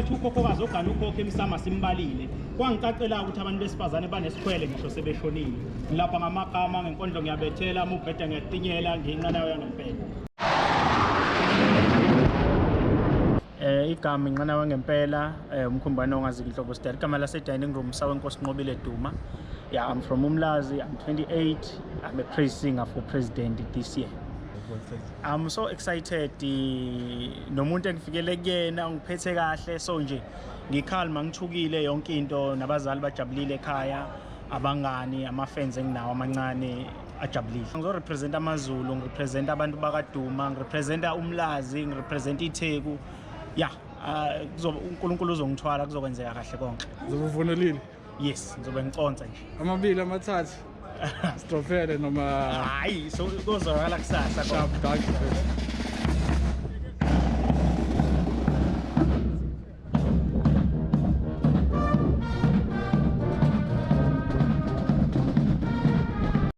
Kwathi ukhokhokazi ogana ukhokho emsama simbalile. Kwangicacela ukuthi abantu besifazane banesikhwele ngisho sebeshonile. Ngilapha ngamagama ngenkondlo ngiyabethela, uma ubheda ngiyatinyela, ngiyinqanawe yangempela. Igama inqanawe ngempela, umkhumbane ongaziki inhlobo sidala. Igama lase dining room sawenkosi Nqobile Duma. Yeah, I'm from Umlazi, I'm 28. I'm a praise singer for president this year. I'm so excited, nomuntu engifikele kuyena ungiphethe kahle, so nje ngicalm, ngithukile yonke into, nabazali bajabulile ekhaya, abangani, ama-fans enginawo amancane ajabulile. Ngizorepresent amaZulu, ngirepresent abantu bakaDuma, ngirepresenta uMlazi, ngirepresent iTheku. Yeah, uNkulunkulu uzongithwala, kuzokwenzeka kahle konke. Uzobe uvunulile? Yes, ngizobe ngiconsa nje. Amabili, amathathu sidrophele noma? Hayi, so kuzokala kusasa. Sharp, dankie.